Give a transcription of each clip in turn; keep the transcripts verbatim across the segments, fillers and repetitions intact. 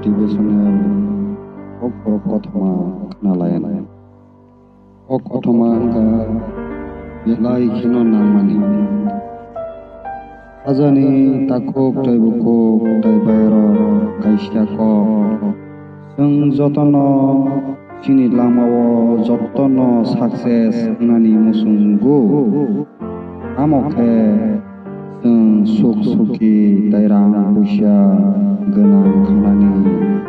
Motivational kok borok kothoma khna lai. O kothoma wngkha belai kheno nangmani. Hajani takhuk tei bukhuk tei bayarok kaisa kok. Chwng jotono chini langmao jotono success wngnani muchungo. Tamo khe chwng suk suki tei rang puisa gwnang khanani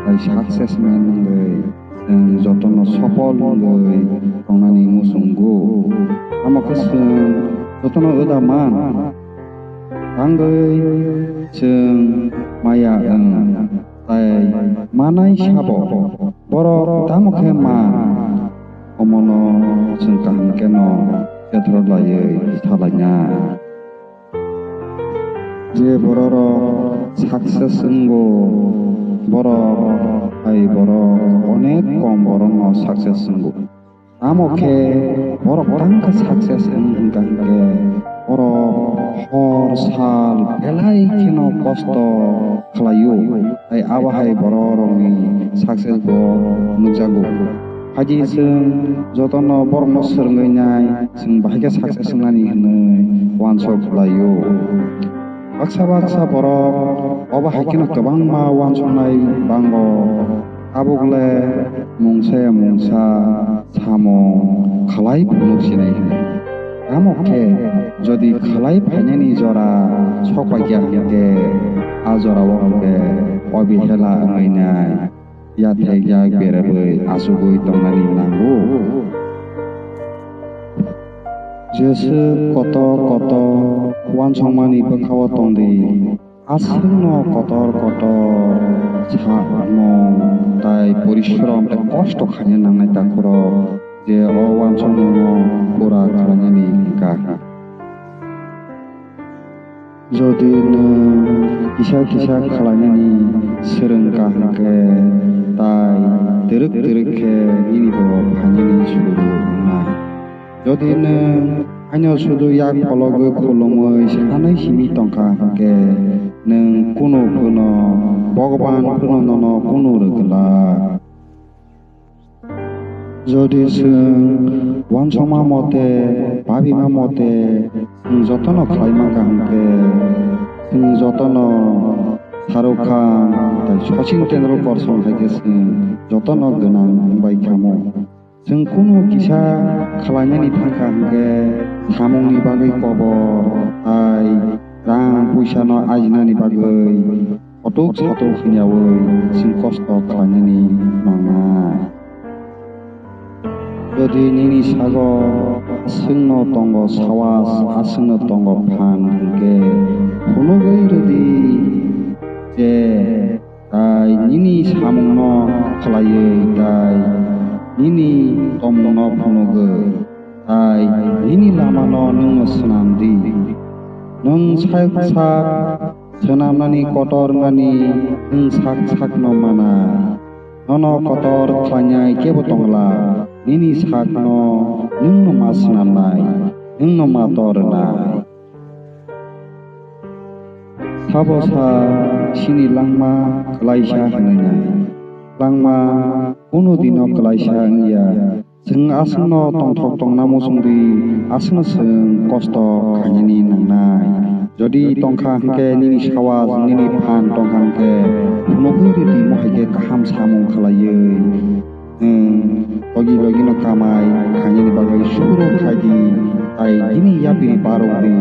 tei success man wngwi chwng jotono sopol wngwi tongnani muchungo. Tamo khe chwng jotono wda man, tangwi chwng maya wng. Tai manai sabo borok tamo khe man, omono chwng kaham kheno kethro laiwi salainai. Je bororok success wngo, borok hai borok onek kom borokno success wngo. Tamo khe borok tangkha success wng wngkha hinkhe borok hor sal belai kheno kosto khlaio, tei abo hai bororokni success bo nukjago. Haidi chwng jotono borokno swrwngwi nai, chwng bahai khe success wngnani hwnwi uansuk laio. Baksa baksa borok obo hai kheno kwbangma uansuknai bango. Tabukle mungsa ya mungsa samung khlai phunuk sinai hwnwi. Tamo khe jodi khlai phainani jora sokpaiya hwnkhe a jorao hwnkhe obihela wngnai, yathek yak berabwi achugwi tongnani nango. Jeswk kotor kotor uansukmani bwkhao tongdi. Aswkno kotor kotor samung tai porishrom tei kosto khaina nangnai takhurok je o uansukmungno pura khlainani hwnkha. Jodi nwng kisa kisa khlainani swrwngkha hwnkhe tai twrwk twrwk khe nini bo phainani suru wngnai. Jodi nwng haino sudu yak phologwi khulumwi sanai simi tongkha hwnkhe, nwng kunu phano Bhagwan phano nono kunu rwgwlak. Jodi chwng uansukma mote, babima mote chwng jotono khlai mankha hwnkhe, chwng jotono Shahrukh Khan tei Sachin Tendulkar song hai khe chwng jotono gwnang wngbai khamo. Chwng kunu kisa khlainani thangkha hwnkhe, samungni bagwi kobor tai rang puisano ajinani bagwi kotuk satuk hwnyawi chwng kosto khlainani nangnai. Jodi nini sago aswkno tongo sawas, aswkno tongo phan hwnkhe, phunugwi rwdi je tai nini samungno khlaiwi tai nini tongmungno phunugwi tai nini lamano nwngno swnam di. Nwng sak sak swnamnani kotor wngnani nwng sak sakno mana. Nono kotor khlainai kebo tongla, nini sakno nwngno ma swnamnai, nwngno ma tornai. Sabo sa chini langma kwlaisa hwnwi nai. Langma kunu dino kwlaisa wngya. Chwng aswkno tongthok tongna muchungdi, aswkno chwng kosto khainani nangnai. Jodi tongkha hwnkhe nini sawas, nini phan tongkha hwnkhe, phunugwi rwdi mohai khe kaham samung khlaiwi. Nwng logi logino kamai khainani bagwi suru khaidi, tai nini yapiri barokdi,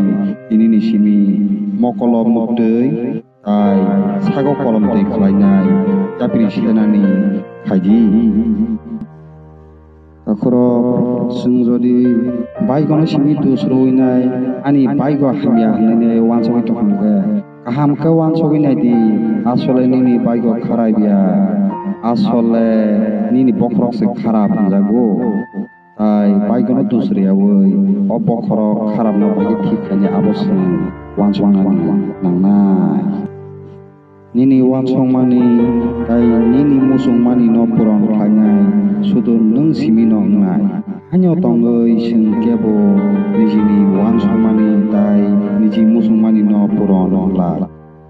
tinini simi mokolo muktwi tai sago kolom twi khlainai yapiri senani khaidi. Takhurok chwng jodi baigono simi dusrwi nai, ani baigo hamya hwnwi uansugwi tongkha hwnkhe, kaham khe uansugwi naidi, asole nini baigo kharap ya, asole nini bokhorok se kharap hwnjago. Tai baigono dusriyaui o bokhorok kharapno bai thik khainai abo chwng uansuknani nangnai. Nini uansukmani tai nini muchungmanino puron khlainai sudu nwng simino wngnai. Haino tongwi chwng kebo nijini uansukmani tai niji muchungmanino puron wngla.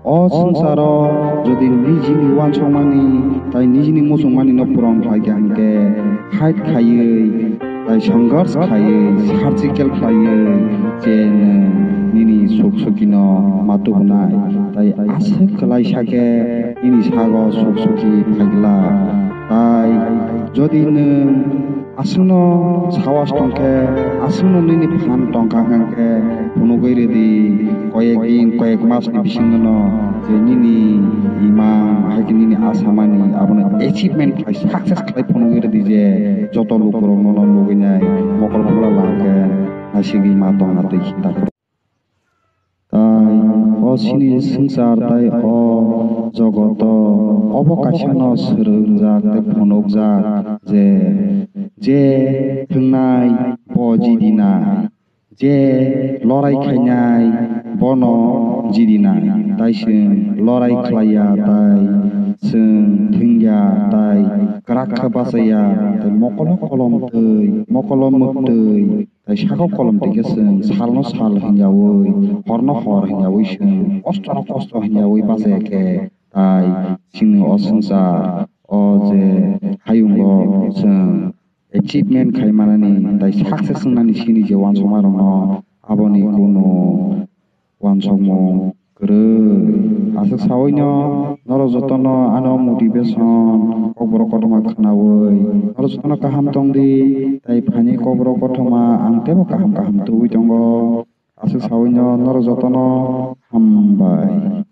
O swngcharo jodi nijini uansukmani tai nijini muchungmani no puron khlai kha hwnkhe, fight khaiwi tai songghorsh khaiwi, surgical khaiwi je nwng nini suk suki no ma tubunai. Tai aswk kwlaisa khe nini sago suk suki phaigwlak. Tai jodi nwng aswkno sahas tongkhe, aswkno nini phan tongkha hwnkhe, phunugwi rwdi, koyek din, koyek masni bisingono je nini imang, hai khe nini asamani abono achievement khlai, success khlai phunugwi rwdi je joto lukurok nono nugwi nai, mokol phula lang khe naisigwi ma tong atwi. Tai o chini swngchar tai o jogoto obo kaisano swrwngjak tei phunukjak je, je thwngnai bo jidinai, je lorai khainai bono jidinai. Tai chwng lorai khlaiya, tai chwng thwngya, tai kwrak khe bachaya, tai mokolo kolom twi, mokolo mwktwi, tai saka kolom twi khe chwng salno sal hwnyaui, horno hor hwnyaui chwng kostono kosto hwnyaui bachaya khe, tai chini o swngchar o je hayungo chwng achievement khai manani tai success wngnani chini je uansukmarokno aboni kunu uansukmung kwrwi. Aswk saui no norok jotono ano motivation kokborok kothoma khwnaui norok jotono kaham tongdi, tai phaini kokborok kothoma ang teibo kaham kaham tubui tongo. Aswk saui no norok jotono hambai.